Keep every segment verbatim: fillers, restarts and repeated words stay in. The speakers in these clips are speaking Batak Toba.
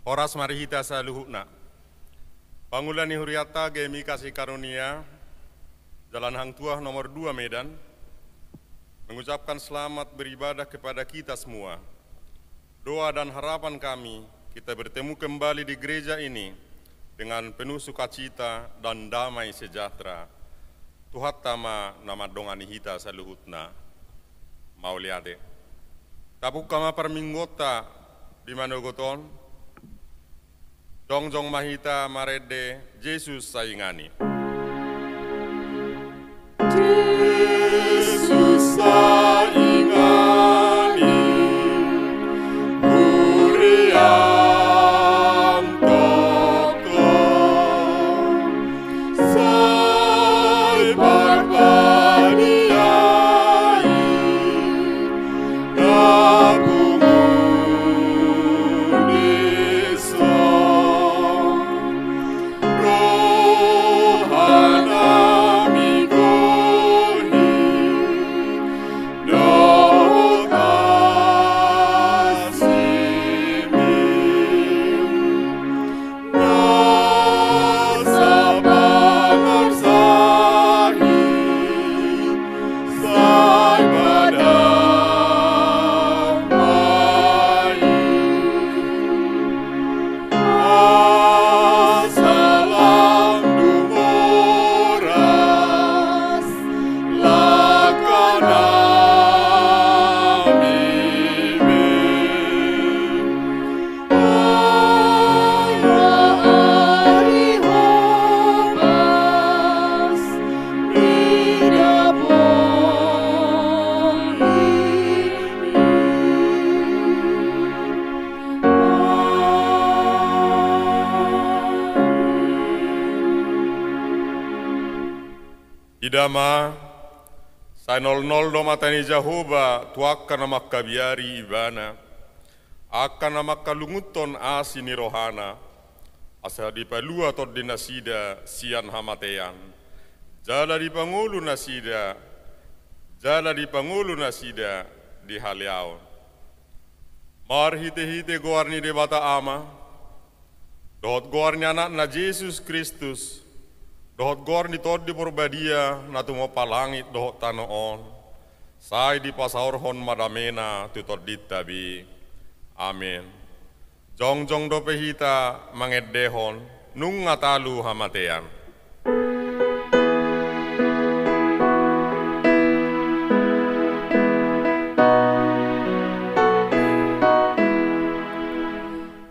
Horas ma di hita saluhutna. Pangula ni hurianta G M I Kasih Karunia, Jalan Hang Tuah nomor dua Medan, mengucapkan selamat beribadah kepada kita semua. Doa dan harapan kami, kita bertemu kembali di gereja ini dengan penuh sukacita dan damai sejahtera. Tuhanta ma na mandongani hita saluhutna. Mauliate. Tapungka ma parmingguonta di manogot on. Jongjong ma hita marende Jesus saingan i. Jesus saingan i, huriam tongtong, sai parbadia i na pungu dison. Roha nami gohi dohot asimi, na sapangarsahi sai padamai. Asa lam dung horas langka nami be. Ai ma ari horas midapot i. Ida ma, sai nolnol do mata ni Jahowa tu angka na mangkabiari Ibana, angka na mangkalungunhon asi ni rohana, asa dipalua tondinasida sian hamatean, jala dipangolu nasida, jala dipangolu nasida di haleaon. Marhitehite goar ni Debata Ama, dohot goar ni Anakna Jesus Kristus, dohot goar ni Tondi Porbadia na tumompa langit dohot tano on, sai dipasaorhon ma damena tu tondinta be. Amen. Jongjong dope hita mangendehon, nunga talu hamatean.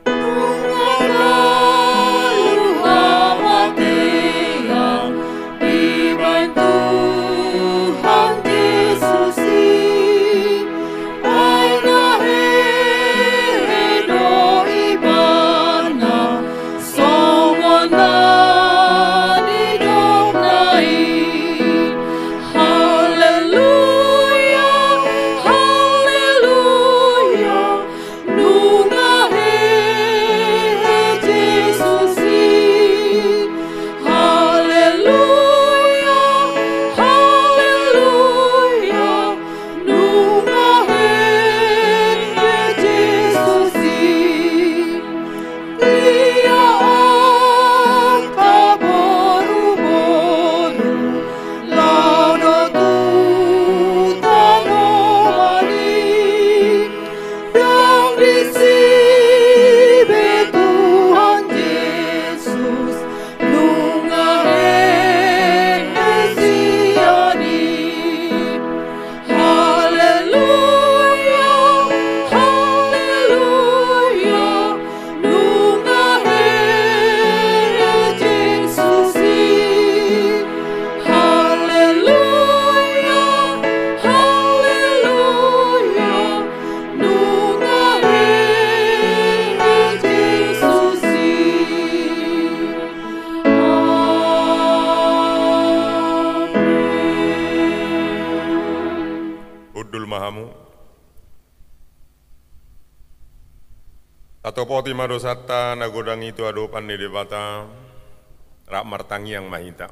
Nunga talu hamatean dibahen Tuhan Jesus i, ai na hehe do Ibana songon na nidokna i. Haleluya, haleluya, nunga hehe Jesus i. Haleluya, haleluya, nunga hehe Jesus i. Ia angka boruboru laho do tu tano Bani. Ndang disi be Tuhan Jesus nunga hehe sian i. Haleluya, haleluya, nunga hehe Jesus i. Haleluya, haleluya, nunga hehe Jesus i. Amen. Hundul ma hamu. Tatopoti ma dosanta na godang i tu adopan ni Debata. Rap martangiang ma hita.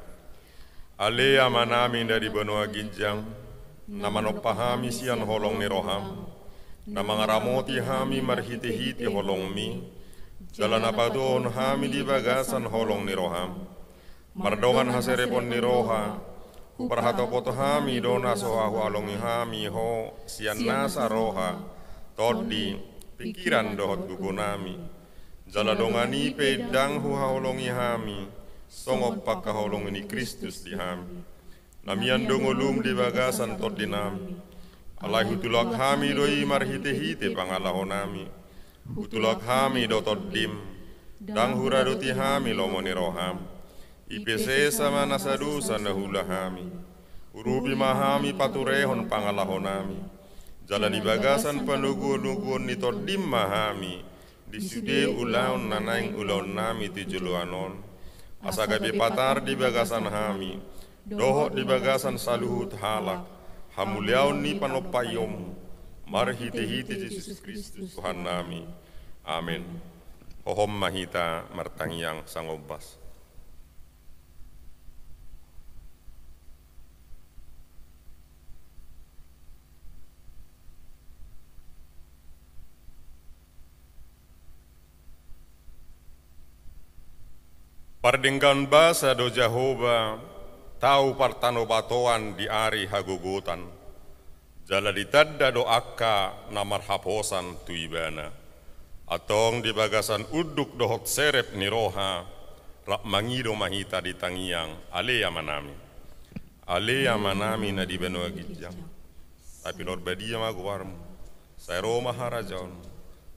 Ale Amanami na di banua ginjang, na manompa hami sian holong ni roham, na mangaramoti hami marhitehite holongmi, Jala na patuduhon hami di bagasan holong ni roham. Mardongan haserepon ni roha, huparhatopot hami do na so huhalongi hami ho sian nasa roha, tondi, pingkiran dohot gogonami. Jala dongan i pe ndang huhaholongi hami, songon pangkaholongi ni Kristus di hami. Na mian do ngolum di bagasan tondinami. Alai hutulak hami do i marhitehite pangalahonami. Hutulak hami do tondim. Ndang huradoti hami lomo ni roham. Ipesesa ma nasa dosa na huula hami. Urupi ma hami paturehon pangalahonami. Jala di bagasan panogunoguon ni tondim ma hami. Di sude ulaon na naeng ulaonnami tu joloan on. Asa gabe patar di bagasan hami. Dohot di bagasan saluhut halak. Hamuliaon ni panompaionmu. Marhitehite Jesus Kristus Tuhannami. Amen. Hohom ma hita martangiang sangombas. Pardenggan basa do Jahowa, tau partanobatoan di ari hagogotan. Jala ditanda do angka na marhaposan tu Ibana. Antong di bagasan unduk dohot serep ni roha, rap mangido ma hita di tangiang, Ale Amanami. Ale Amanami na di banua ginjang. Sai pinarbadia ma goarmu. Sai ro ma harajaonmu.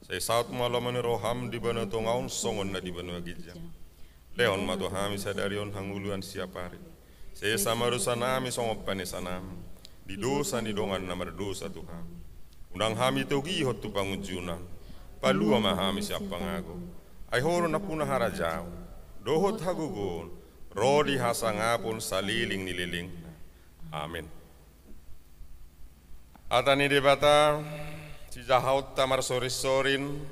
Sai saut ma lomo ni roham di banua tonga on songon na di banua ginjang. Lehon ma tu hami sadari on hangoluan siapari. Sesa ma dosanami songon panesanami di dosa ni dongan na mardosa tu hami. Unang hami togihon tu pangunjunan. Palua ma hami sian pangago. Ai Ho do nampuna harajaon dohot hagogoon ro di hasangapon saleleng ni lelengna. Amen. Hata ni Debata, sijahaonta marsorinsorin,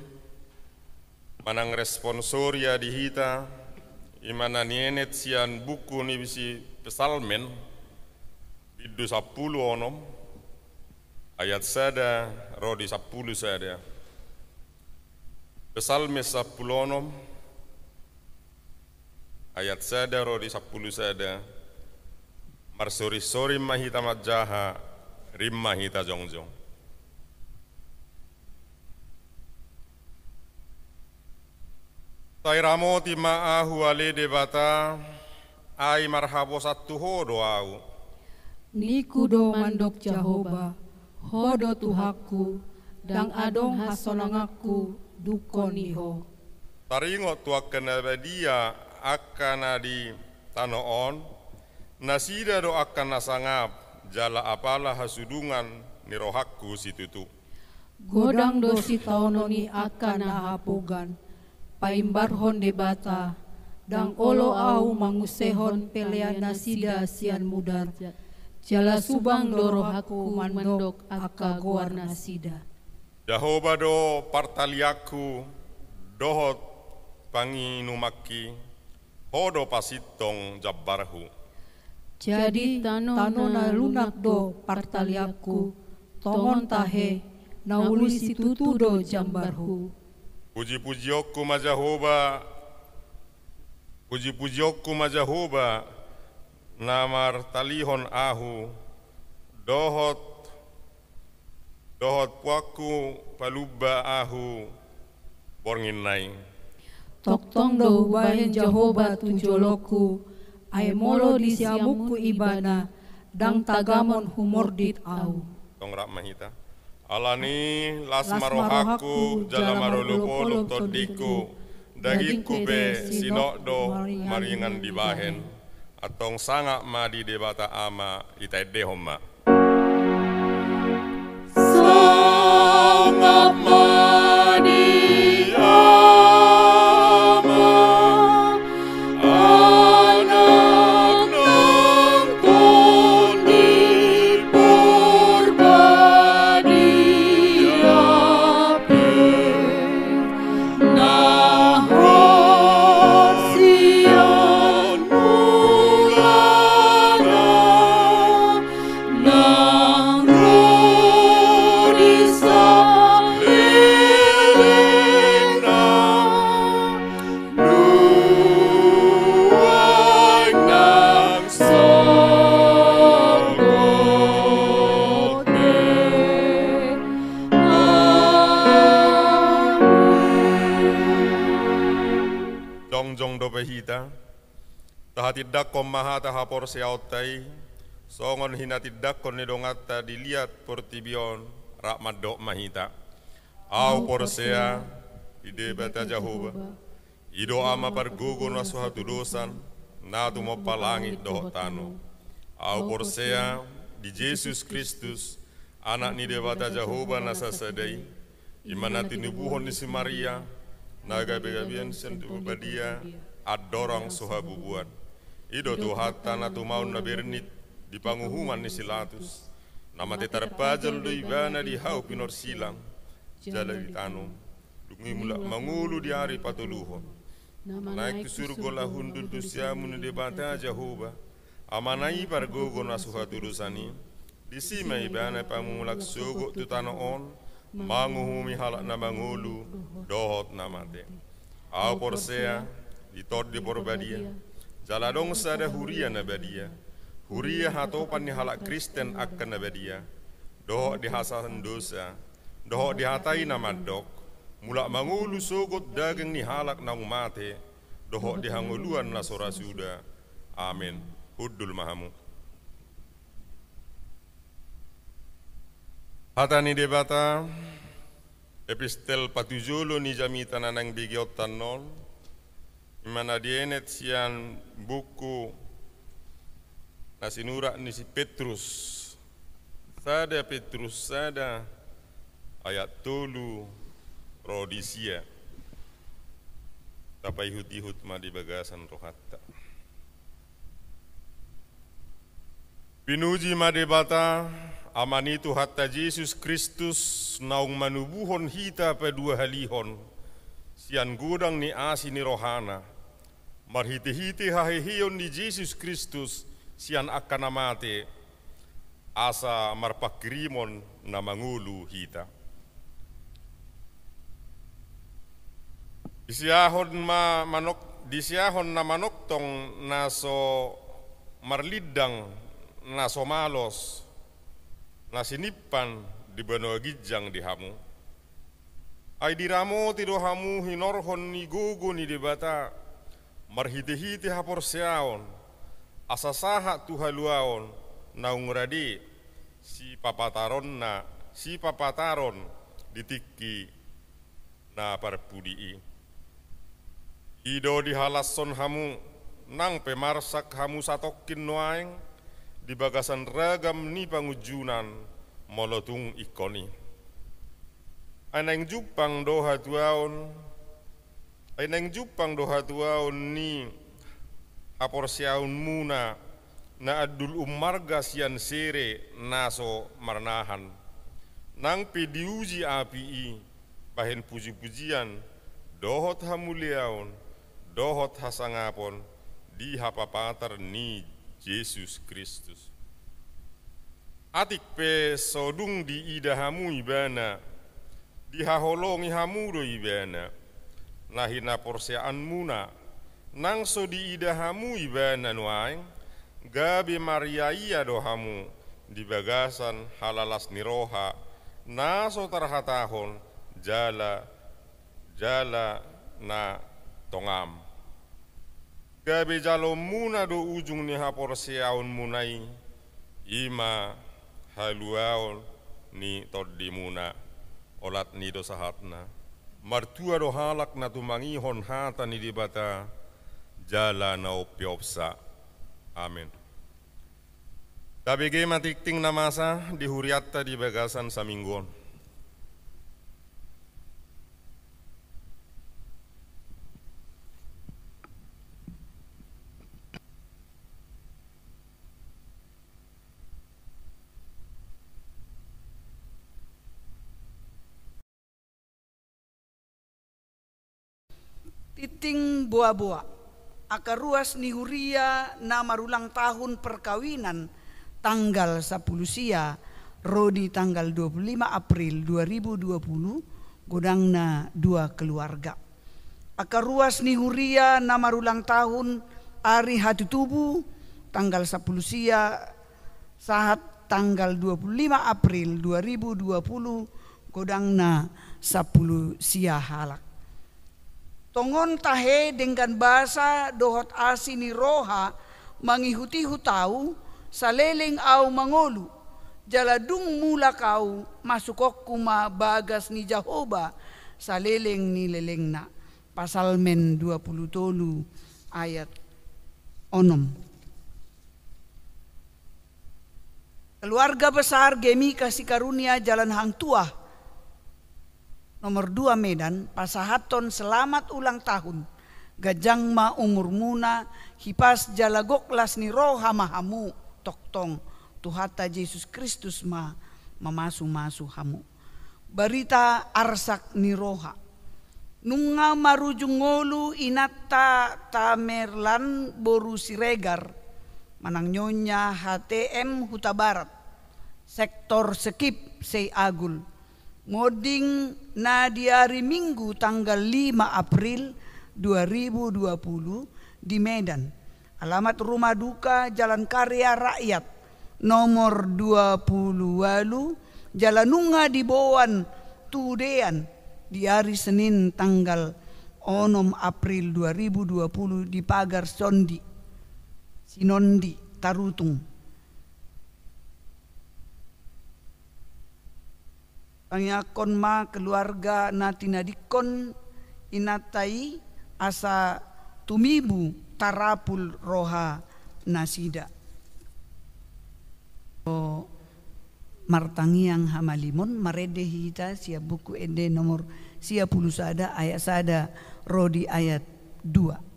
manang responsoria di hita, i ma na nienet sian buku ni si Psalmen, bindu sampulu onom, ayat sada ro di sampulu sada. Psalmen sampulu onom, ayat sada ro di sampulu sada. Marsorinsorin ma hita manjaha, rim ma hita jongjong. Sai ramoti ma ahu ale Debata, ai marhaposan tu Ho do ahu. Ningku do mandok Jahowa, Ho do Tuhanku, ndang adong hasonanganku dungkon ni Ho. Taringot tu angka na badia angka na di tano on, nasida do angka na sangap jala apala hasudungan ni rohangku situtu. Godang do sitaonon ni angka na hapogan, paimbarhon Debata, ndang olo ahu mangusehon pelean nasida sian mudar, jala subang do rohangku mandok angka goar nasida. Jahowa do partalianku dohot panginumanki, Ho do pasintong jambarhu. Jadi tano na lunak do partalianku, tongon tahe, na uli situtu do jambarhu. Pujipujionku ma Jahowa, pujipujionku ma Jahowa, na martalihon ahu, dohot, dohot puanku palumba ahu borngin nai. Tongtong do hubahen Jahowa tu jolongku, ai molo di siamunku Ibana, ndang tagamon humordit ahu. Tong rap ma hita. Alani las ma rohangku jala marolopolop tondingku, dagingku pe sinok do maringan dibahen. Antong sangap ma di Debata Ama, ita endehon ma. Sangap ma di Ama, Anak nang Tondi Parbadia pe, na ro sian mulana, nang ro di saleleng Jongjong dope hita, tahatindangkon ma hata haporseaonta i, songon hinatindangkon ni donganta di liat portibi on, rap mandok ma hita. Ahu porsea di Debata Jahowa, i do Ama pargogo na so hatudosan, na tumompa langit dohot tano. Ahu porsea di Jesus Kristus, Anak ni Debata Jahowa na sasada i, i ma na tinubuhon ni si Maria, na gabe gabean sian Tondi Parbadia, andorang so habubuan. I do Tuhanta na tumaon na bernit di panguhuman ni si Pilatus, na mate tarpajal do Ibana di hau pinorsilang, jala ditanom. Dung i mulak mangolu di ari patoluhon. Na manaek tu surgo laho hundul tu siamun ni Debata Jahowa, Amana i pargogo na so hatudosan i. Disi ma Ibana pamulak sogot tu tano on, manguhumi halak na mangolu dohot na mate. Ahu porsea di Tondi Parbadia, jala adong sada huria na badia, huria hatopan ni halak Kristen angka na badia, dohot di hasasahan dosa, dohot di hata i na mandok, mulak mangolu sogot daging ni halak naung mate, dohot di hangoluan na so ra suda. Amen. Hundul ma hamu. Hata ni Debata, epistel patujolo ni jamita na naeng begeonta annon, i ma na dienet sian buku na sinurat ni si Petrus, sada Petrus sada, ayat tolu ro di sia. Tapaihut-ihut ma di bagasan rohanta. Pinuji ma Debata, Ama ni Tuhanta Jesus Kristus, naung manubuhon hita paduahalihon sian godang ni asi ni rohana, marhite-hite haheheon ni Jesus Kristus sian angka na mate, asa marpanghirimon na mangolu hita. Disiahon ma manok-, disiahon na manongtong na so marlindang, na so malos, na sinimpan di banua ginjang di hamu. Ai diramoti do hamu hinorhon ni gogo ni Debata, marhite-hite haporseaon, asa sahat tu haluaon naung rade sipapataronna, sipapataron di tingki na parpudi i. I do dihalashon hamu, nang pe marsak hamu satongkin nuaeng di bagasan ragam ni pangunjunan molo tung ingkon i. Ai naeng jumpang do hatuaon, ai naeng jumpang do hatuaon ni haporseaonmuna na andul ummarga sian sere na so marnahan. Nang pe diuji api i, bahen puji-pujian, dohot hamuliaon, dohot hasangapon, di hapapatar ni Jesus Kristus. Atik pe so dung diida hamu Ibana, dihaholongi hamu do Ibana, na hinaporseaonmuna, nang so diida hamu Ibana nuaeng, gabe mariaia do hamu di bagasan halalas ni roha, na so tarhatahon jala, jala na tongam. Gabe jaloonmuna do ujung ni haporseaonmuna i, i ma haluaon ni tondimuna, olat ni do sahatna. Martua do halak na tumangihon hata ni Debata, jala na umpeopsa. Amen. Tabege ma tingting na masa di hurianta di bagasan saminggu on. Tingting boaboa. Angka ruas ni huria na marulang tahun perkawinan tanggal sampulu sia ro di tanggal dua puluh lima April dua ribu dua puluh, godangna dua keluarga. Angka ruas ni huria na marulang tahun ari hatutubu tanggal sampulu sia sahat tanggal dua puluh lima April dua ribu dua puluh, godangna sampulu sia halak. Tongon tahe denggan basa dohot asi ni roha mangihut-ihut ahu, saleleng ahu mangolu, jala dung mulak ahu, masukonku ma bagas ni Jahowa saleleng ni lelengna. Psalmen dua pulu tolu ayat onom. Keluarga besar Gemi Kasih Karunia Jalan Hang Tuah nomor dua Medan, pasahathon selamat ulang tahun. Ganjang ma umurmuna, hipas jala gok las ni roha ma hamu, tongtong Tuhanta Jesus Kristus ma mamasu-masu hamu. Barita arsak ni roha. Nunga marujung ngolu inanta Tamerlan boru Siregar, manang Nyonya H T M Hutabarat, sektor Sekip, Sei Agul. Monding na di ari Minggu tanggal lima April dua ribu dua puluh di Medan. Alamat rumah duka Jalan Karya Rakyat nomor dua pulu ualu, jala nunga diboan tu udean di ari Senin tanggal onom April dua ribu dua puluh di pagar Sondi, Sinondi, Tarutung. Tangiangkon ma keluarga na tinadingkon inanta i asa tumibu tarapul roha nasida. O martangiang hamalimon, marende hita sian Buku Ende nomor sia pulu sada ayat sada ro di ayat dua.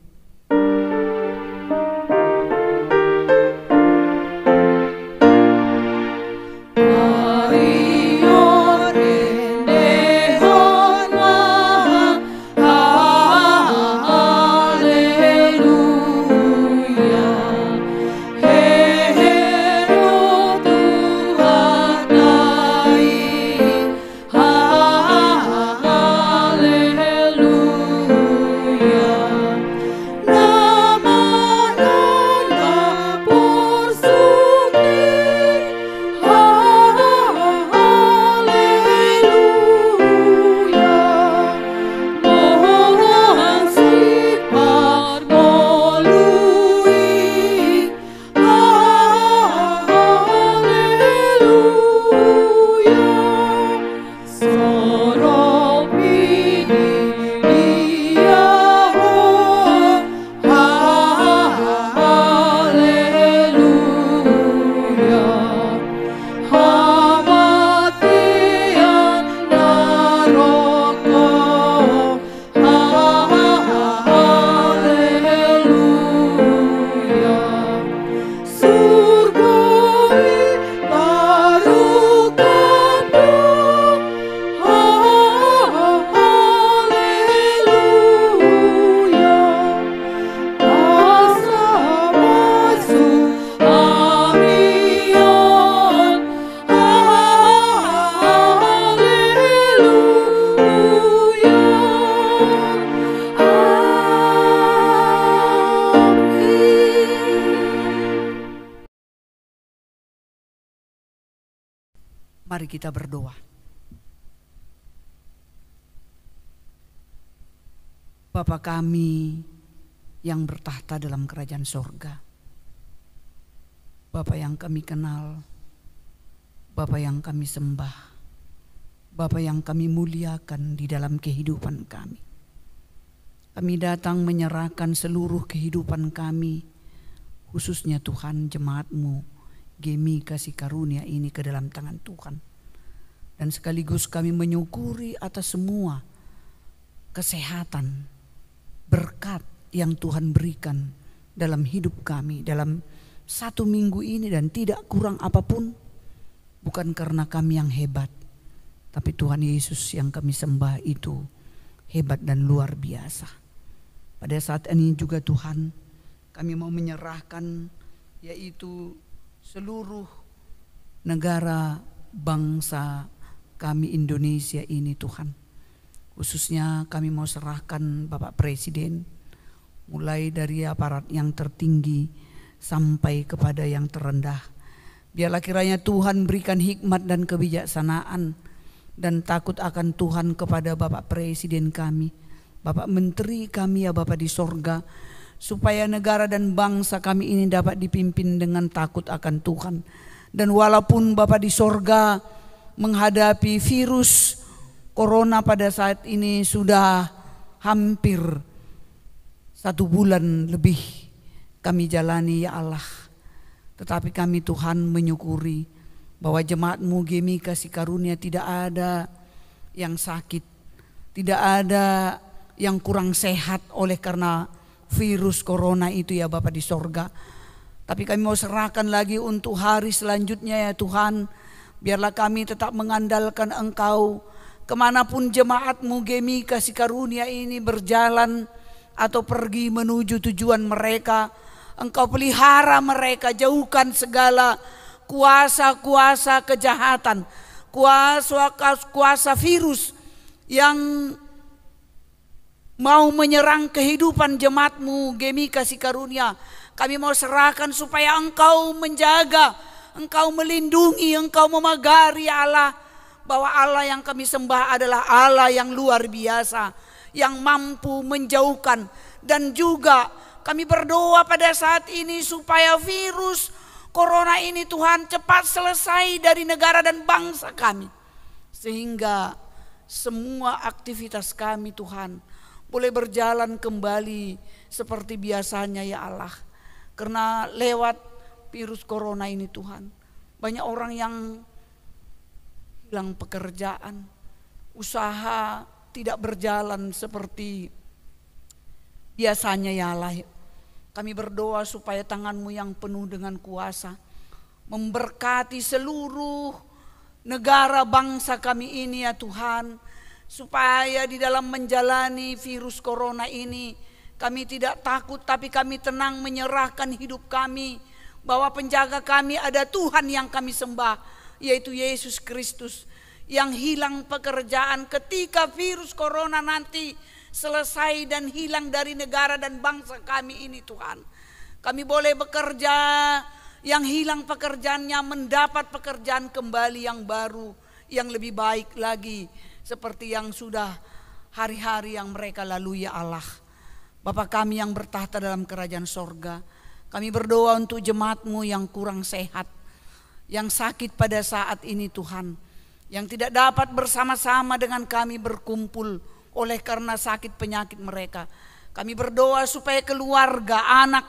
Mari kita berdoa. Bapa kami yang bertakhta dalam kerajaan sorga, Bapa yang kami kenal, Bapa yang kami sembah, Bapa yang kami muliakan di dalam kehidupan kami. Kami datang menyerahkan seluruh kehidupan kami, khususnya Tuhan, jemaat-Mu, Gemi Kasih Karunia ini ke dalam tangan Tuhan. Dan sekaligus kami menyukuri atas semua kesehatan, berkat yang Tuhan berikan dalam hidup kami, dalam satu minggu ini, dan tidak kurang apapun, bukan karena kami yang hebat, tapi Tuhan Yesus yang kami sembah itu hebat dan luar biasa. Pada saat ini juga, Tuhan, kami mau menyerahkan, yaitu seluruh negara bangsa kami Indonesia ini, Tuhan. Khususnya kami mau serahkan Bapak Presiden, mulai dari aparat yang tertinggi sampai kepada yang terendah. Biarlah kiranya Tuhan berikan hikmat dan kebijaksanaan dan takut akan Tuhan kepada Bapak Presiden kami, Bapak Menteri kami ya Bapak di sorga, supaya negara dan bangsa kami ini dapat dipimpin dengan takut akan Tuhan. Dan walaupun Bapak di sorga menghadapi virus corona pada saat ini sudah hampir satu bulan lebih kami jalani ya Allah. Tetapi kami Tuhan menyukuri bahwa jemaat-Mu G M I Kasih Karunia tidak ada yang sakit, tidak ada yang kurang sehat oleh karena virus corona itu ya Bapa di sorga. Tapi kami mau serahkan lagi untuk hari selanjutnya ya Tuhan. Biarlah kami tetap mengandalkan Engkau. Kemanapun jemaat-Mu G M I Kasih Karunia ini berjalan atau pergi menuju tujuan mereka, Engkau pelihara mereka, jauhkan segala kuasa-kuasa kejahatan, kuasa-kuasa virus yang mau menyerang kehidupan jemaat-Mu G M I Kasih Karunia. Kami mau serahkan supaya Engkau menjaga, Engkau melindungi, Engkau memagari Allah, bahwa Allah yang kami sembah adalah Allah yang luar biasa, yang mampu menjauhkan. Dan juga kami berdoa pada saat ini supaya virus corona ini Tuhan cepat selesai dari negara dan bangsa kami. Sehingga semua aktivitas kami Tuhan boleh berjalan kembali seperti biasanya ya Allah. Karena lewat virus corona ini Tuhan, banyak orang yang hilang pekerjaan, usaha tidak berjalan seperti biasanya ya Allah. Kami berdoa supaya tangan-Mu yang penuh dengan kuasa memberkati seluruh negara bangsa kami ini ya Tuhan, supaya di dalam menjalani virus corona ini kami tidak takut, tapi kami tenang menyerahkan hidup kami, bahwa penjaga kami ada Tuhan yang kami sembah, yaitu Yesus Kristus, yang hilang pekerjaan ketika virus corona nanti selesai dan hilang dari negara dan bangsa kami ini Tuhan. Kami boleh bekerja, yang hilang pekerjaannya mendapat pekerjaan kembali yang baru, yang lebih baik lagi seperti yang sudah hari-hari yang mereka lalui ya Allah. Bapa kami yang bertahta dalam kerajaan sorga, kami berdoa untuk jemaat-Mu yang kurang sehat, yang sakit pada saat ini Tuhan, yang tidak dapat bersama-sama dengan kami berkumpul oleh karena sakit penyakit mereka. Kami berdoa supaya keluarga, anak,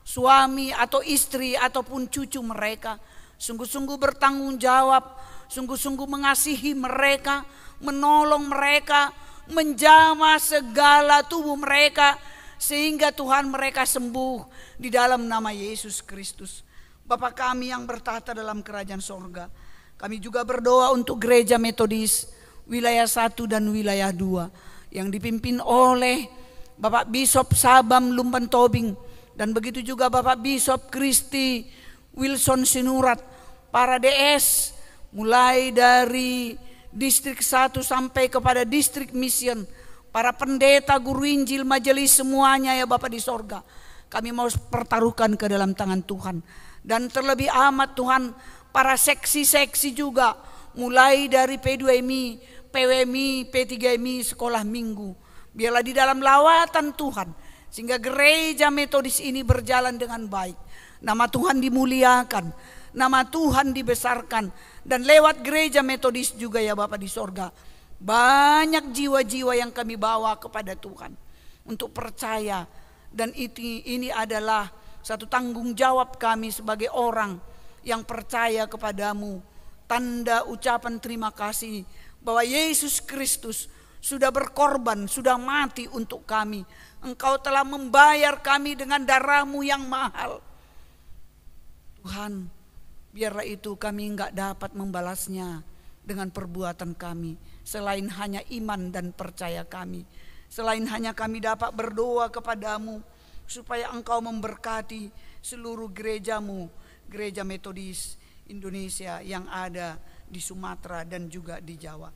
suami atau istri ataupun cucu mereka sungguh-sungguh bertanggung jawab, sungguh-sungguh mengasihi mereka, menolong mereka, menjamah segala tubuh mereka, sehingga Tuhan mereka sembuh di dalam nama Yesus Kristus. Bapa kami yang bertahta dalam kerajaan sorga, kami juga berdoa untuk Gereja Metodis wilayah satu dan wilayah dua yang dipimpin oleh Bapak Bisop Sabam Lumban Tobing, dan begitu juga Bapak Bisop Kristi Wilson Sinurat, para D S, mulai dari distrik satu sampai kepada distrik mission, para pendeta, guru injil, majelis, semuanya ya Bapa di sorga, kami mau pertaruhkan ke dalam tangan Tuhan. Dan terlebih amat Tuhan, para seksi-seksi juga, mulai dari P dua M I, P W M I, P tiga M I, sekolah minggu. Biarlah di dalam lawatan Tuhan, sehingga gereja Metodis ini berjalan dengan baik. Nama Tuhan dimuliakan, nama Tuhan dibesarkan. Dan lewat gereja Metodis juga ya Bapa di sorga, banyak jiwa-jiwa yang kami bawa kepada Tuhan untuk percaya. Dan itu, ini adalah satu tanggung jawab kami sebagai orang yang percaya kepada-Mu. Tanda ucapan terima kasih bahwa Yesus Kristus sudah berkorban, sudah mati untuk kami. Engkau telah membayar kami dengan darah-Mu yang mahal. Tuhan, biarlah itu kami enggak dapat membalasnya dengan perbuatan kami, selain hanya iman dan percaya kami, selain hanya kami dapat berdoa kepada-Mu, supaya Engkau memberkati seluruh gereja-Mu, Gereja Metodis Indonesia yang ada di Sumatera dan juga di Jawa.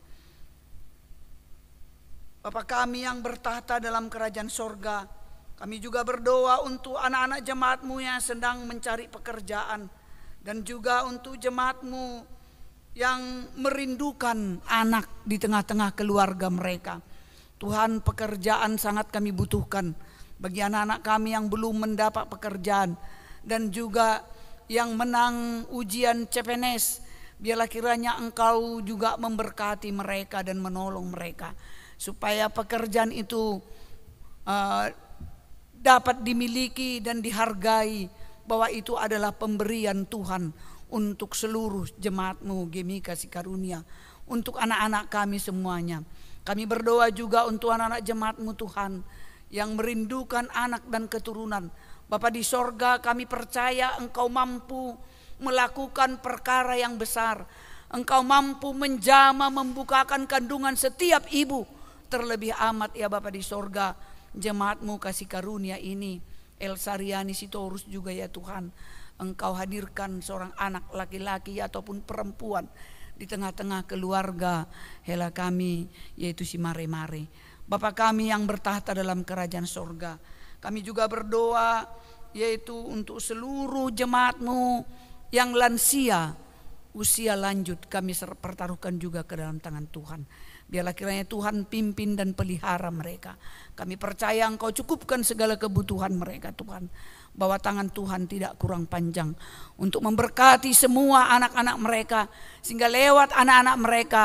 Bapa kami yang bertahta dalam kerajaan sorga, kami juga berdoa untuk anak-anak jemaat-Mu yang sedang mencari pekerjaan, dan juga untuk jemaat-Mu yang merindukan anak di tengah-tengah keluarga mereka. Tuhan, pekerjaan sangat kami butuhkan bagi anak-anak kami yang belum mendapat pekerjaan dan juga yang menang ujian C P N S. Biarlah kiranya Engkau juga memberkati mereka dan menolong mereka, supaya pekerjaan itu, eh, dapat dimiliki dan dihargai, bahwa itu adalah pemberian Tuhan untuk seluruh jemaat-Mu, Gemika Sikarunia, untuk anak-anak kami semuanya. Kami berdoa juga untuk anak-anak jemaat-Mu, Tuhan, yang merindukan anak dan keturunan. Bapa di sorga, kami percaya Engkau mampu melakukan perkara yang besar. Engkau mampu menjama, membukakan kandungan setiap ibu. Terlebih amat, ya Bapa di sorga, jemaat-Mu Kasih Karunia ini, El Sariani Sitorus juga, ya Tuhan. Engkau hadirkan seorang anak laki-laki ataupun perempuan di tengah-tengah keluarga hela kami, yaitu si Mare-Mare. Bapa kami yang bertakhta dalam kerajaan sorga, kami juga berdoa, yaitu untuk seluruh jemaat-Mu yang lansia, usia lanjut, kami ser-, pertaruhkan juga ke dalam tangan Tuhan. Biarlah kiranya Tuhan pimpin dan pelihara mereka. Kami percaya Engkau cukupkan segala kebutuhan mereka, Tuhan. Bahwa tangan Tuhan tidak kurang panjang untuk memberkati semua anak-anak mereka, sehingga lewat anak-anak mereka,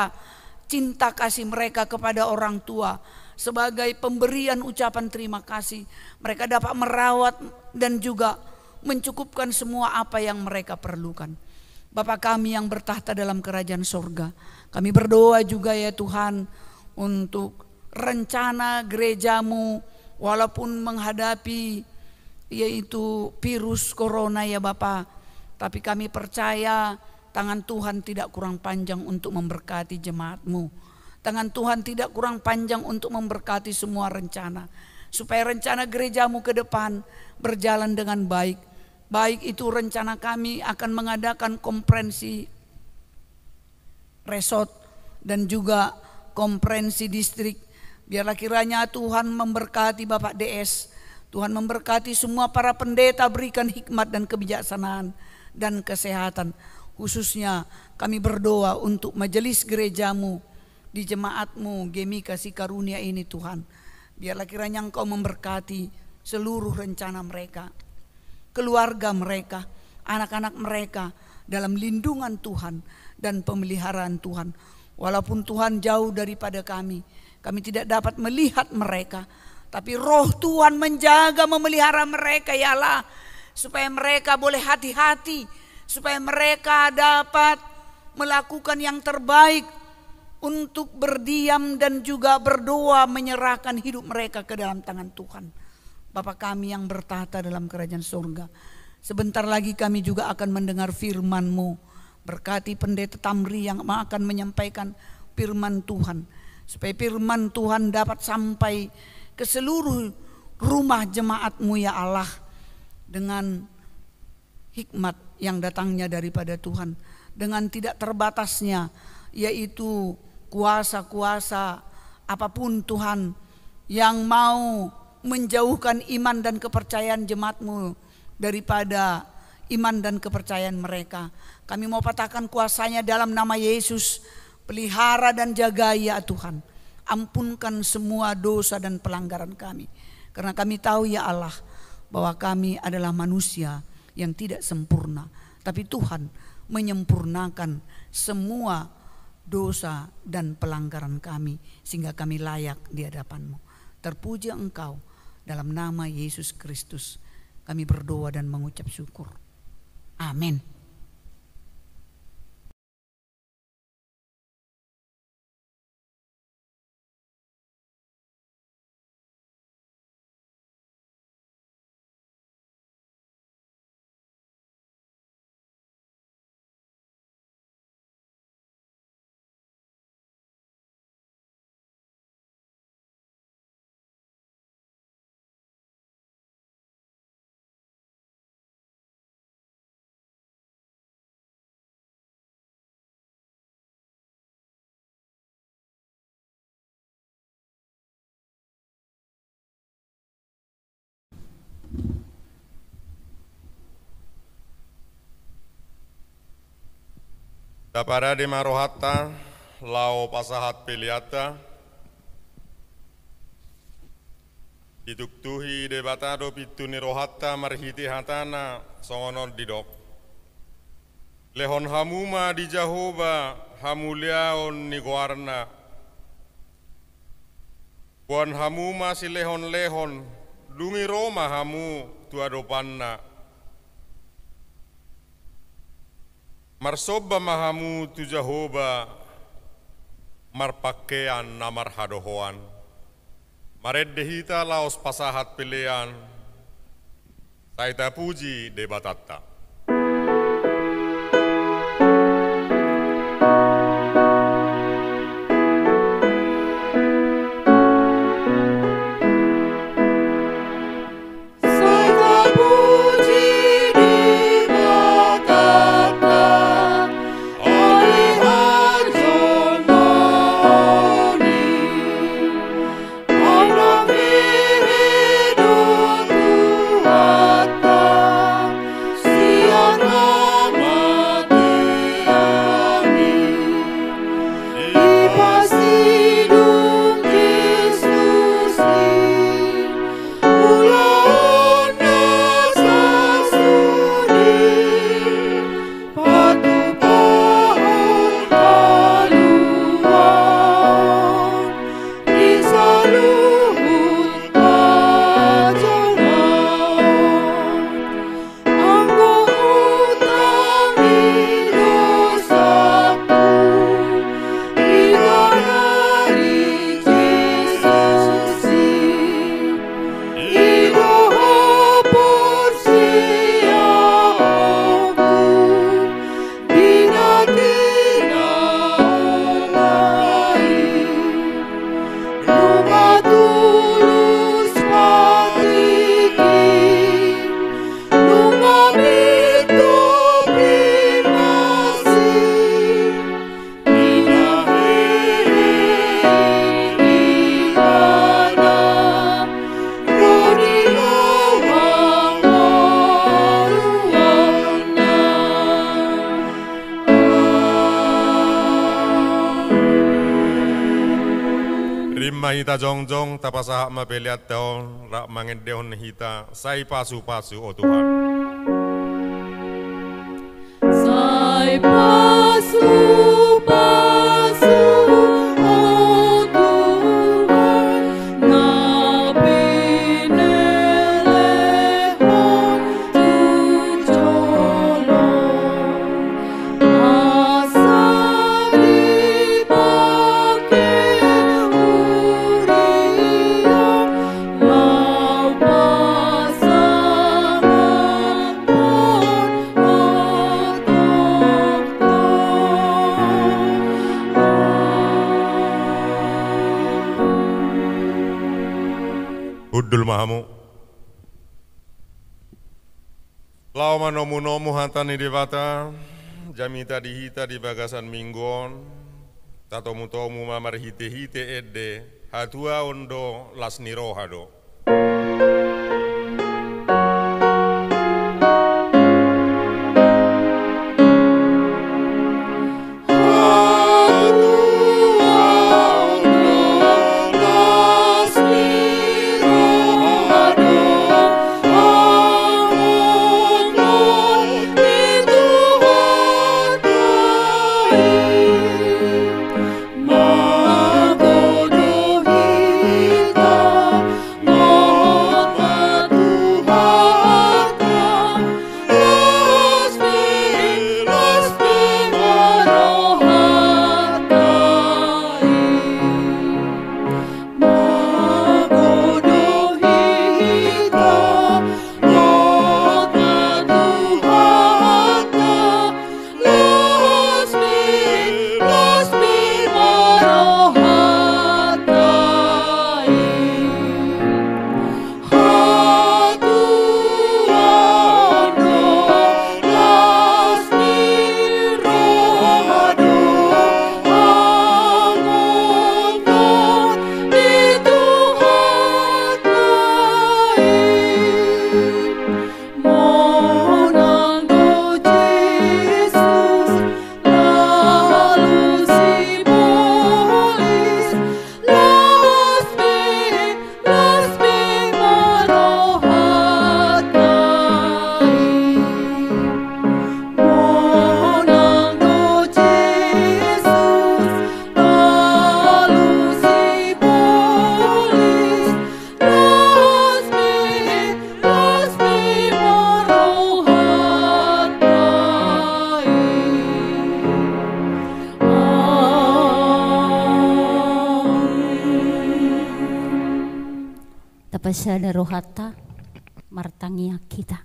cinta kasih mereka kepada orang tua sebagai pemberian ucapan terima kasih, mereka dapat merawat dan juga mencukupkan semua apa yang mereka perlukan. Bapa kami yang bertakhta dalam kerajaan sorga, kami berdoa juga, ya Tuhan, untuk rencana gereja-Mu, walaupun menghadapi, yaitu virus corona, ya Bapa, tapi kami percaya tangan Tuhan tidak kurang panjang untuk memberkati jemaat-Mu. Tangan Tuhan tidak kurang panjang untuk memberkati semua rencana, supaya rencana gereja-Mu ke depan berjalan dengan baik. Baik itu rencana kami akan mengadakan konferensi resort dan juga konferensi distrik. Biarlah kiranya Tuhan memberkati Bapak D S. Tuhan memberkati semua para pendeta, berikan hikmat dan kebijaksanaan dan kesehatan. Khususnya kami berdoa untuk majelis gereja-Mu, di jemaat-Mu Gemika Sikarunia ini, Tuhan. Biarlah kiranya Engkau memberkati seluruh rencana mereka, keluarga mereka, anak-anak mereka dalam lindungan Tuhan dan pemeliharaan Tuhan. Walaupun Tuhan jauh daripada kami, kami tidak dapat melihat mereka, tapi Roh Tuhan menjaga, memelihara mereka, ya Allah, supaya mereka boleh hati-hati, supaya mereka dapat melakukan yang terbaik untuk berdiam dan juga berdoa, menyerahkan hidup mereka ke dalam tangan Tuhan. Bapa kami yang bertakhta dalam kerajaan sorga, sebentar lagi kami juga akan mendengar firman-Mu. Berkati Pendeta Tamri yang akan menyampaikan firman Tuhan, supaya firman Tuhan dapat sampai ke seluruh rumah jemaat-Mu, ya Allah, dengan hikmat yang datangnya daripada Tuhan, dengan tidak terbatasnya, yaitu kuasa-kuasa apapun, Tuhan, yang mau menjauhkan iman dan kepercayaan jemaat-Mu daripada iman dan kepercayaan mereka. Kami mau patahkan kuasa-Nya dalam nama Yesus. Pelihara dan jagai, ya Tuhan. Ampunkan semua dosa dan pelanggaran kami. Karena kami tahu, ya Allah, bahwa kami adalah manusia yang tidak sempurna. Tapi Tuhan menyempurnakan semua dosa dan pelanggaran kami, sehingga kami layak di hadapan-Mu. Terpuji Engkau, dalam nama Yesus Kristus kami berdoa dan mengucap syukur. Amin. Taparade ma rohanta laho pasahat peleanta. Dituktuhi Debata do pintu ni rohanta marhite hataNa, songon on didok: Lehon hamu ma di Jahowa hamuliaon ni goarNa. Boan hamu ma silehonlehon, dung i ro ma hamu tu adopanNa. Marsomba ma hamu tu Jahowa marpangkean na marhadohoan. Marende hita laos pasahat pelean. Sai tapuji Debatanta. Sai tapuji Debatanta, ale hanjona on i. Manang hehe do Tuhanta sian hamatean i. Dipasidung Jesus i ulaonna sasude. Patupahon haluaon di saluhut hajolmaon. Anggo hutang i dosangku, digadari Jesus i. I do haporseaonku di na tinaonta i. Nunga tulus patik i, nunga mintor pinansi. Rim ma hita jongjong, tapasahat ma peleanta on, rap mangendehon hita: Sai pasupasu, o Tuhan. Sai pasupasu, o Tuhan, na pinelehon tu jolo. Asa dipangke huriaM laho pasangaphon hotopHon. Hundul ma hamu. Laho manomunomu hata ni Debata, jamita di hita di bagasan minggu on, tatomutomu ma marhitehite ende, hatuaon do, las ni roha do. Sada rohanta, martangiang hita.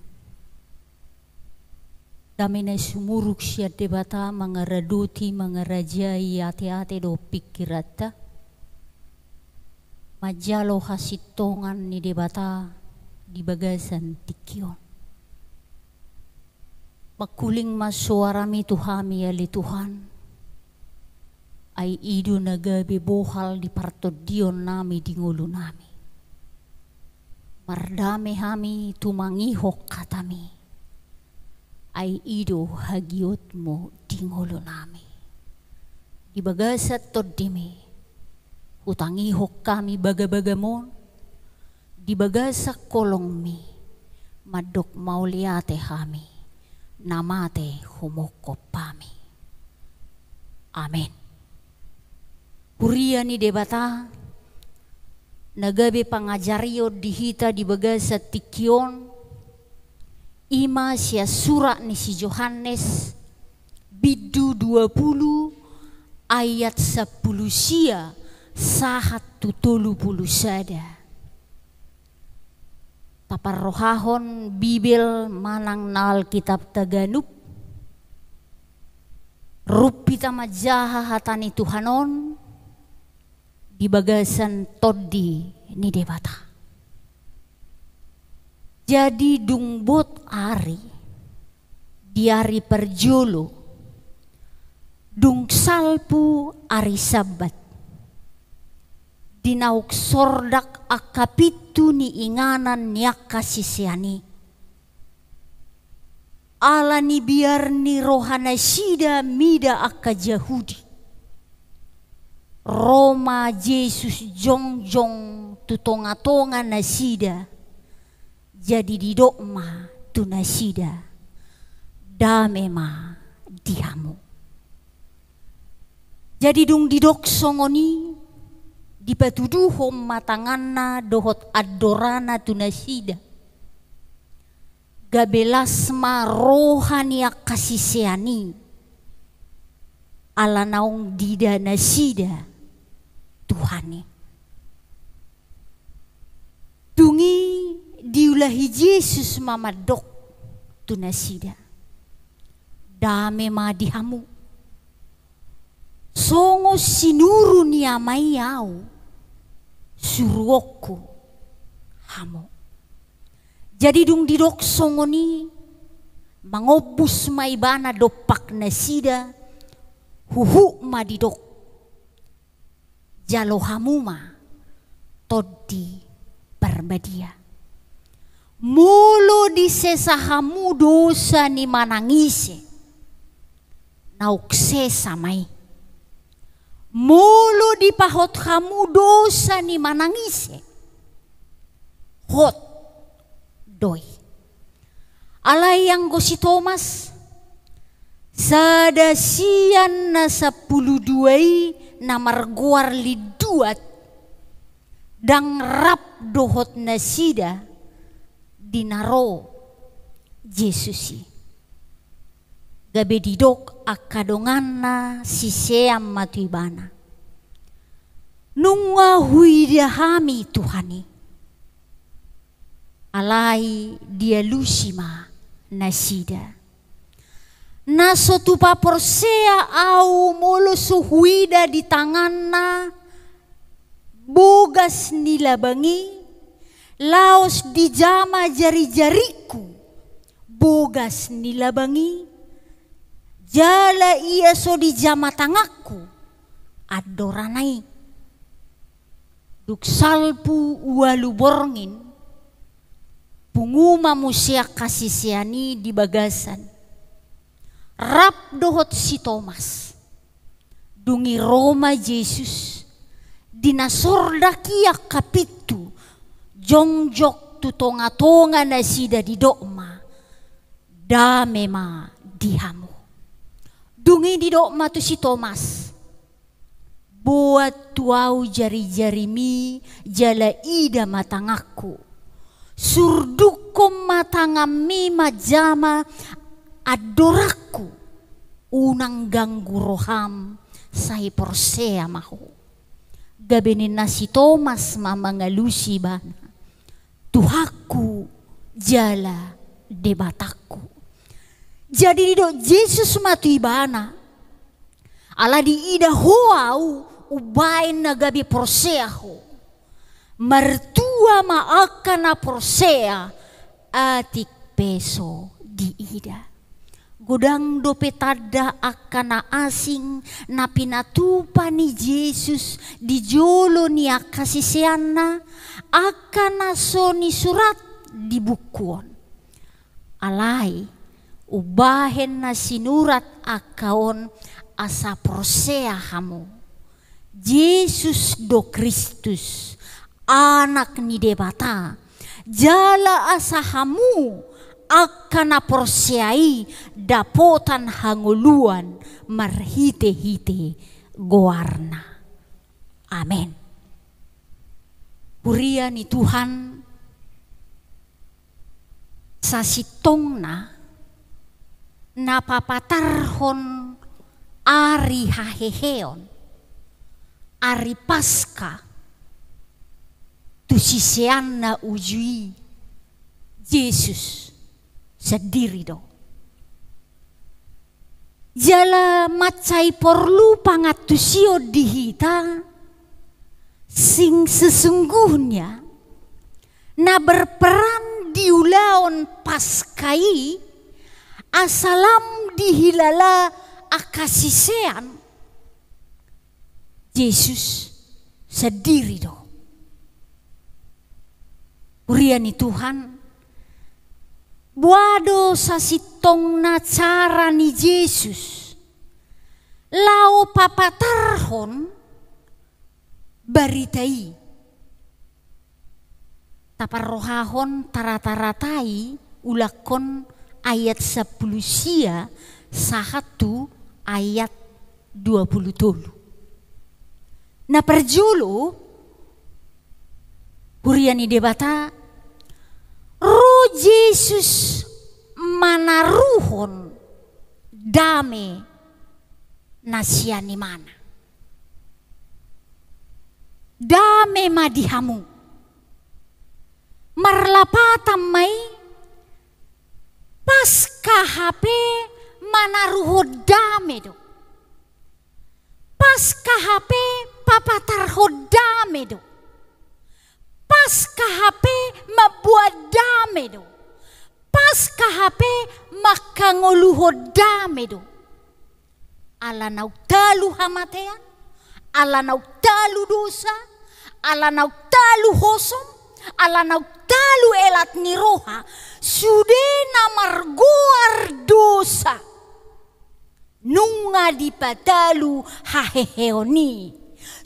Dame na sumurung sian Debata mangaradoti mangarajai ateate dohot pingkiranta, manjalo hasintongan ni Debata di bagasan tingki on. Mangkuling ma soarami tu hami ale Tuhan, ai i do na gabe bohal di partondionnami di ngolunami. Mardame hami tumangihon hatami, ai i do hagiotmu di ngolunami. Di bagasan tondimi, hutangihon hami bagabagamon, di bagasan holongmi, mandok mauliate hami, na mate humongkop hami. Amen. Huria ni Debata, na gabe pangajarion di hita di bagasan tingki on, i ma sian surat ni si Johannes, bindu dua pulu, ayat sampulu sia sahat tu tolu pulu sada. Taparrohahon Bibel manang na Alkitab taganup, rumpi ta manjaha hata ni Tuhan on di bagasan Tondi ni Debata. Jadi dung bot ari, di ari parjolo, dung salpu ari Sabbat, di naung sordak angka pintu ni inganan ni angka sisean i, ala ni biar ni rohanasida mida angka Jahudi, ro ma Jesus jongjong tu tongatonga nasida. Jadi didok ma tu nasida, dame ma di hamu. Jadi dung didok songon i, dipatuduhon ma tanganna dohot andorana tu nasida. Gabe las ma roha ni angka sisean i, ala naung diida nasida Tuhan i. Dung i diulahi Jesus ma mandok tu nasida, dame ma di hamu. Songon sinuru ni Ama i ahu, suruonku hamu. Jadi dung didok songon i, mangombus ma ibana dompak nasida, huhut ma didok, jalo hamu ma Tondi Parbadia. Molo disesa hamu dosa ni manang ise, naung sesa ma i. Molo dipahot hamu dosa ni manang ise, hot do i. Alai anggo si Tomas, sada sian na sampulu dua i na margoar Linduat, ndang rap dohot nasida di na ro Jesus i. Gabe didok angka donganna sisean ma tu ibana, nunga huida hami Tuhan i. Alai dialusi ma nasida, na so tupa porsea ahu molo so huida di tanganna bogas ni labang i, laos dijama jarijaringku bogas ni labang i, jala ia so dijama tanganku andorana i. Dung salpu ualu borngin, pungu ma muse angka sisean i di bagasan, rap dohot si Tomas. Dung i ro ma Jesus, di na sordak i angka pintu, jongjong tu tongatonga nasida didok ma, dame ma di hamu. Dung i didok ma tu si Tomas, boan tu ahu jarijarimi jala ida ma tanganku. Surdukkon ma tanganmi manjama andorangku. Unang ganggu roham, sai porsea ma ho. Gabe ninna si Tomas ma mangalusi ibana, Tuhanku jala Debatangku. Jadi didok Jesus ma tu ibana, ala diida ho ahu, umbahen na gabe porsea ho. Martua ma angka na porsea, atik pe so diida. Godang dope tanda angka na asing na pinatupa ni Jesus di jolo ni angka siseanna, angka na so nisurat di buku on. Alai, umbahen na sinurat angka on asa porsea hamu. Jesus do Kristus, Anak ni Debata, jala asa hamu angka na porsea i dapotan hangoluan marhite-hite goarna. Amen. Huria ni Tuhan, sasintongna na papatarhon ari haheheon, ari Paska, tu siseanna uju i Jesus sandiri do. Jala mansai porlu pangantusion di hita, sing sesungguhnya na berperan di ulaon Paska i, asa lam dihilala angka sisean, Jesus sandiri do. Huria ni Tuhan, boha do sasintongna cara ni Jesus laho papatarhon barita i? Taparrohahon tarata-ratai, ulangkon ayat sampulu sia sahat tu ayat dua pulu tolu. Na parjolo, huria ni Debata, ro Jesus manaruhon dame na sian imana. Dame ma di hamu. Marlapatan ma i, Paska hape manaruhon dame do. Paska hape papatarhon dame do. Paska hape mamboan dame do. Paska hape manghangoluhon dame do. Ala naung talu hamatean, ala naung talu dosa, ala naung talu hosom, ala naung talu elat ni roha, sude na margoar dosa, nunga dipatalu haheheon i.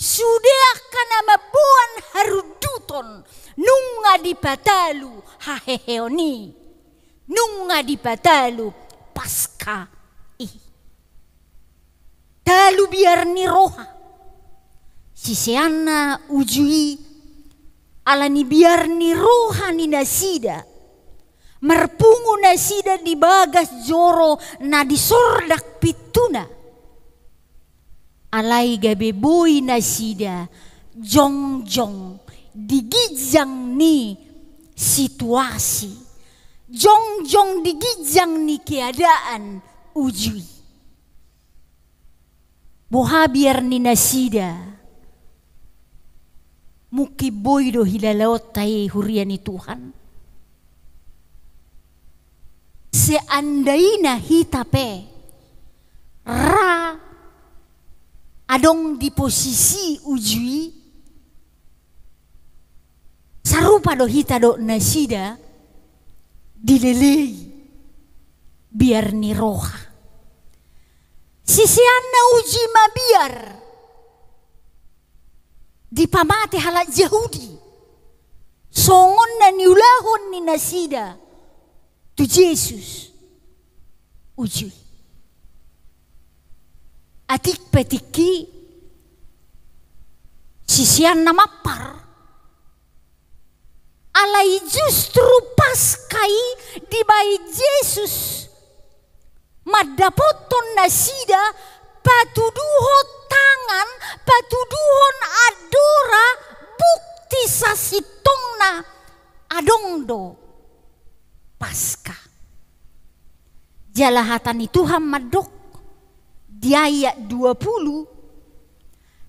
Sude angka na mamboan harunduton, nunga dipatalu haheheon i. Nunga dipatalu Paska i. Talu biar ni roha siseanna uju i, ala ni biar ni roha ni nasida, marpungu nasida di bagas joro na di sordak pintuna. Alai gabe boi nasida jongjong di ginjang ni situasi, jongjong di ginjang ni keadaan uju i. Boha biar ni nasida? Mungkin boi do hilalaonta i, huria ni Tuhan. Seandaina hita pe ra adong di posisi uju i, sarupa do hita dohot nasida dilelei biar ni roha. Siseanna uju i mabiar dipamate halak Jahudi, songon na niulahon ni nasida tu Jesus uju i. Atik pe tingki siseanna mampar, alai justru Paska i dibahen Jesus mandapothon nasida patuduhon tangan, patuduhon andora, bukti sasintongna adong do Paska. Jala hata ni Tuhan mandok di ayat dua puluh,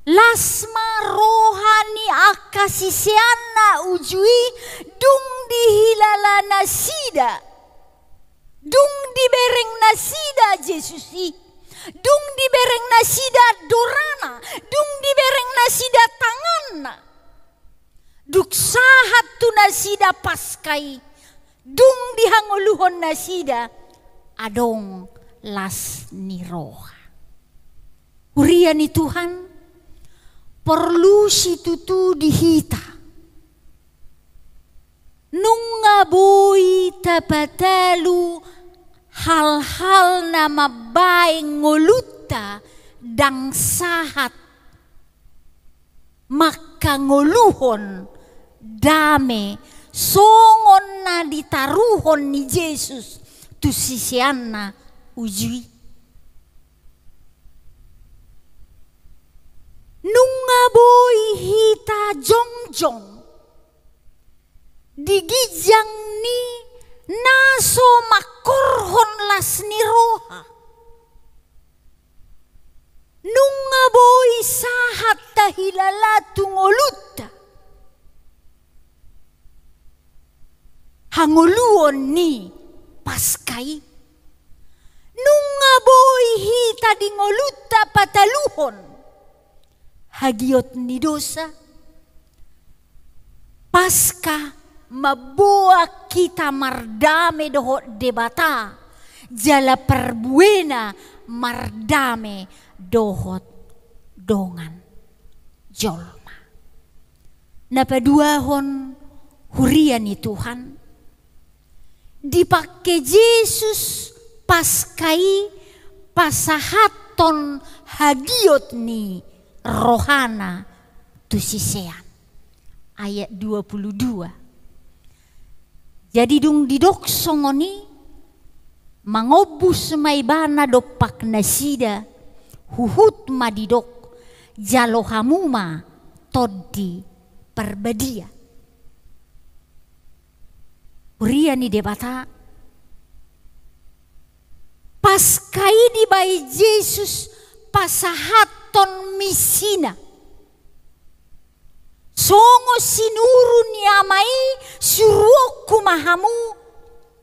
las ma roha ni angka siseanna uju i dung dihilala nasida, dung dibereng nasida Jesus i, dung dibereng nasida dorana, dung dibereng nasida tanganna. Dung sahat tu nasida Paska i, dung dihangoluhon nasida, adong las ni roha. Huria ni Tuhan, porlu situtu di hita. Nunga boi tapatalu hal-hal na mambaen ngolunta ndang sahat mangkangoluhon dame songon na ditaruhon ni Jesus tu siseanna uju i. Nunga boi hita jongjong di ginjang ni na so mangkorhon las ni roha. Nunga boi sahat tahilala tu ngolunta hangoluon ni Paska i. Nunga boi hita di ngolunta pataluhon hagiot ni dosa. Paska mamboan hita mardame dohot Debata, jala parbuena mardame dohot dongan jolma. Na paduahon, huria ni Tuhan, dipangke Jesus Paska i pasahathon hagiot ni rohana tu sisean. Ayat dua puluh dua. Jadi dung didok songon i, mangombus ma ibana dompak nasida, huhut ma didok, jalo hamu ma Tondi Parbadia. Huria ni Debata, Paska i dibaen Jesus pasahathon misina. Songon sinuru ni Ama i, suruonku ma hamu,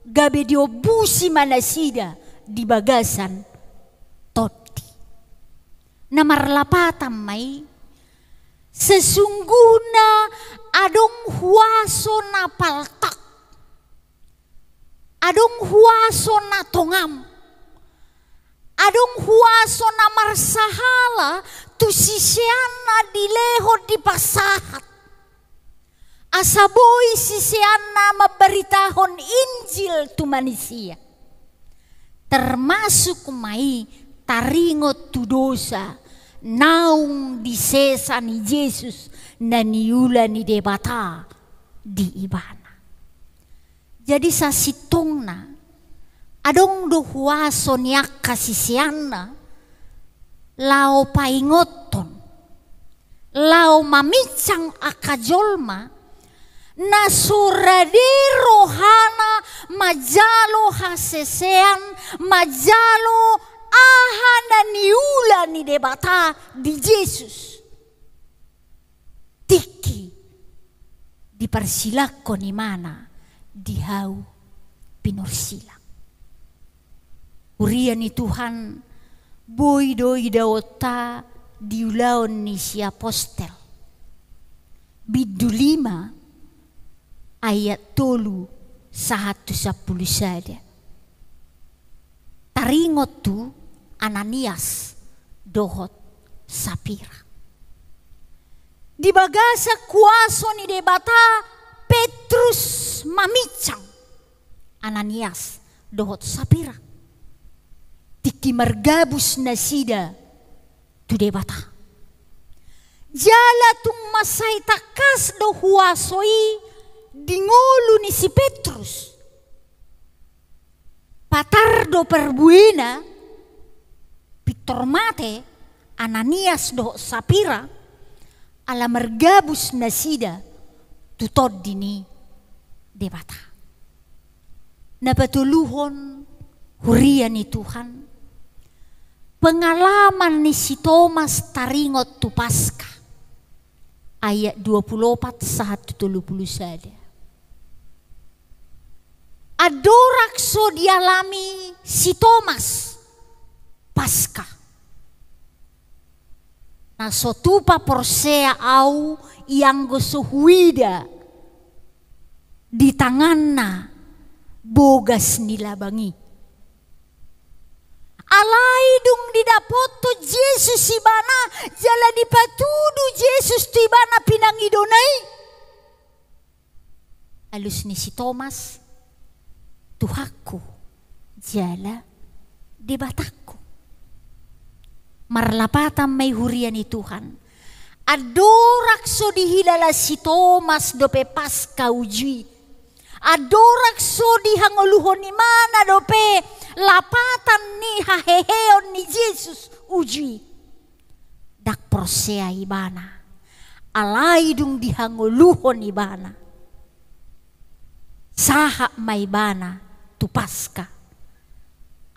gabe diombusi ma nasida di bagasan Tondi. Na marlapatan ma i, sesungguhna adong huaso na paltak, adong huaso na tongam, adong huaso na marsahala tu siseanna dilehon dipasahat, asa boi siseanna mambaritahon Injil tu manisia. Termasuk ma i taringot tu dosa naung disesa ni Jesus na niula ni Debata di ibana. Jadi sasintongna, adong do huaso ni angka siseanna laho paingothon, laho maminsang angka jolma na so rade rohana manjalo hasesean, manjalo aha na niula ni Debata di Jesus. Tingki diparsilangkon ibana di hau pinursilang. Huria ni Tuhan, boi do idaonta di Ulaon ni Siapostel, bindu lima, ayat tolu sahat tu sampulu sada. Taringot tu Ananias dohot Sapira. Di bagasan kuaso ni Debata, Petrus maminsang Ananias dohot Sapira. Tingki margabus nasida tu Debata. Jala tung mansai tangkas do huaso i di ngolu ni si Petrus. Patar do parbuena, pintor mate Ananias dohot Sapira, ala margabus nasida tu tondi ni Debata. Na patoluhon, huria ni Tuhan, pengalaman ni si Tomas taringot tu Paska. Ayat dua puluh opat sahat tu tolu puluh sada. Andorang so dialami si Tomas Paska, na so tupa porsea au ianggo so huida di tanganna bogas ni labang i. Alai dung didapothon Jesus ibana jala dipatudu Jesus tu ibana pinangidona i, alus ni si Tomas, Tuhanku jala Debatangku. Marlapatan ma i, huria ni Tuhan. Andorang so dihilala si Tomas dope Paska uju i, andorang so dihangoluhon ibana dope lapatan ni haheheon ni Jesus uju i, ndang porsea ibana. Alai dung dihangoluhon ibana, sahat ma ibana tu Paska.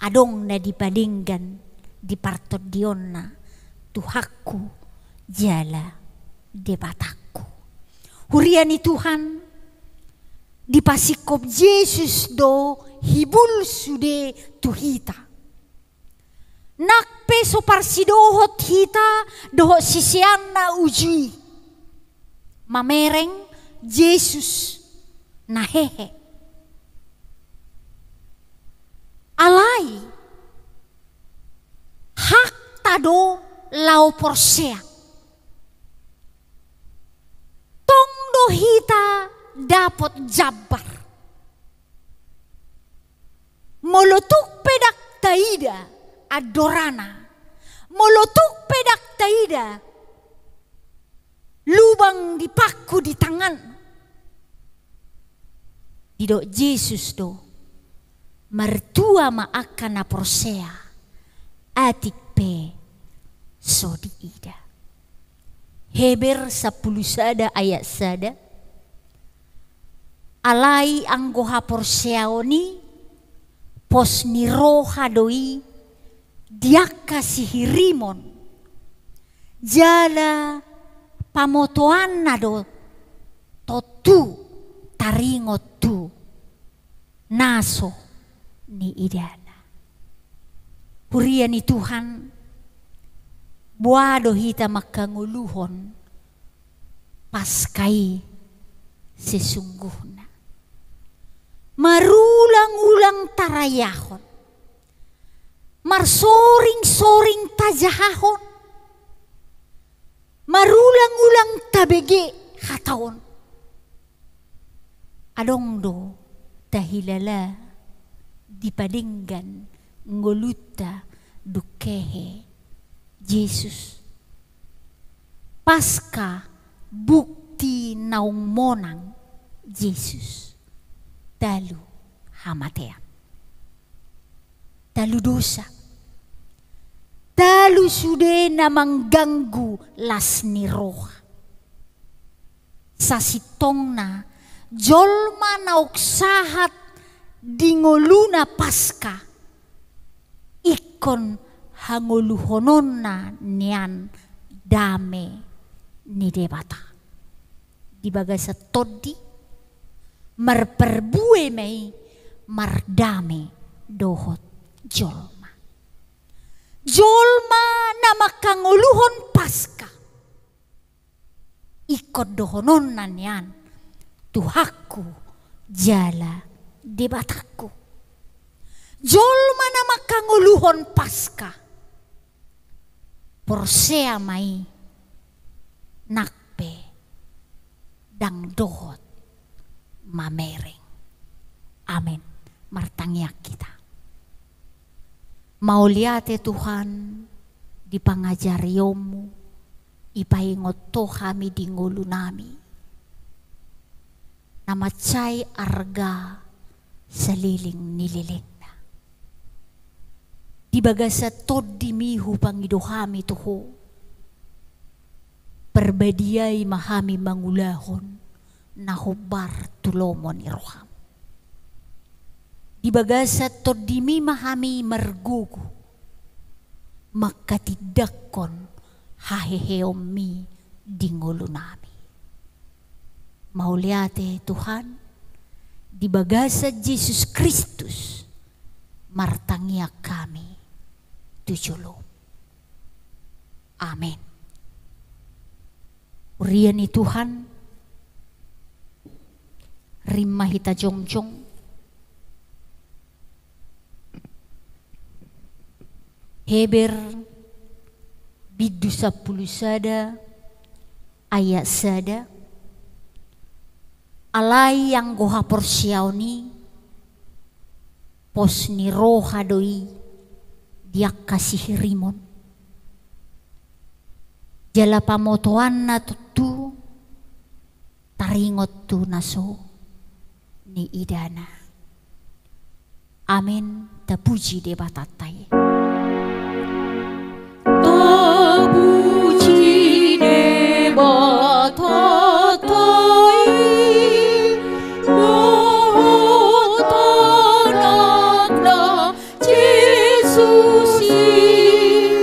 Adong na dipadenggan di partondionna, Tuhanku jala Debatangku. Huria ni Tuhan, dipasingkop Jesus do hibul sude tu hita. Nang pe so parsidohot hita dohot siseanna uju i, mamereng Jesus na hehe. Alai hakta do laho porsea. Tong do hita dapot jambar. Molo tung pe ndang taida andorana, molo tung pe ndang taida lubang dipangku di tangan, didok Jesus do, martua ma angka na porsea atik pe so diida. Heber sampulu sada ayat sada. Alai anggo haporseaon i, pos ni roha do i di angka sihirimon, jala pamotoanna do tontu taringot tu na so niidana. Huria ni Tuhan, boha do hita mangkangoluhon Paska i sesungguhna? Marulang-ulang tarayahon, marsoring-soring tajahahon, marulang-ulang tabege hataon. Adong do tahilala dipadenggan ngolunta dung hehe Jesus. Paska bukti naung monang Jesus. Talu hamatean. Talu dosa. Talu sude na mangganggu las ni roha. Sasintongna jolma naung sahat di ngoluna Paska, ingkon hangoluhononna nian dame ni Debata. Di bagasan tondi, marparbue ma i mardame dohot jolma. Jolma na mangkangoluhon Paska, ingkon dohononna nian, Tuhanku jala Debatangku. Jolma na mangkangoluhon Paska, porsea ma i nang pe ndang dohot mamereng. Amen. Martangiang hita. Mauliate Tuhan, di pangajarionmu, dipaingot Ho hami di ngolunami na mansai arga saleleng ni lelengna. Di bagasan tondimi hupangido hami tu Ho. Parbadiai ma hami mangulahon na hombar tu lomo ni roham. Di bagasan TondiMi ma hami margogo manghatindanghon haheheonMi di ngolunami. Mauliate Tuhan, di bagasan Jesus Kristus martangiang hami tu joloM. Amen. Huria ni Tuhan, rima hita jongjong. Heber bindu sampulu sada ayat sada. Alai anggo haporseaon i pos ni roha do i di angka sihirimon. Jala pamotoanna tontu taringot tu na so niidana. Amen. Tapuji Debatanta i. Tapuji Debatanta i, dohot Anakna Jesus i,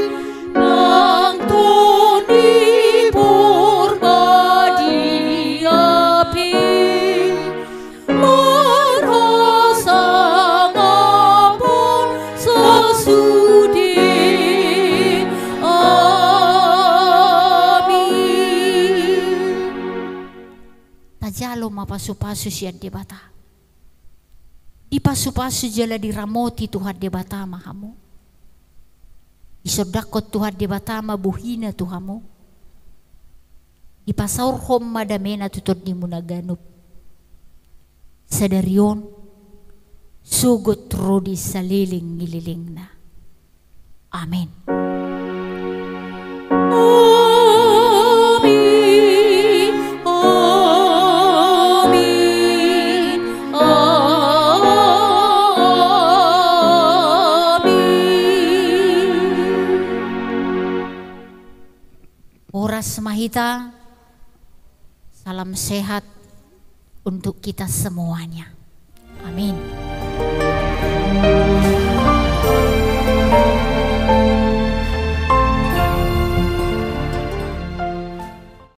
nang Tondi Parbadia pe, marhasangapon sasude. Amin. Tajalo ma pasupasu sian Debata. Dipasupasu jala diramoti Tuhan Debata ma hamu. Disondangkon Tuhan Debata ma bohiNa tu hamu. Dipasaorhon ma dameNa tu tondimuna ganup, sadari on sogot ro di saleleng ni lelengna. Amin. Amin, amin, amin. Horas ma hita. Salam sehat untuk kita semuanya. Amin.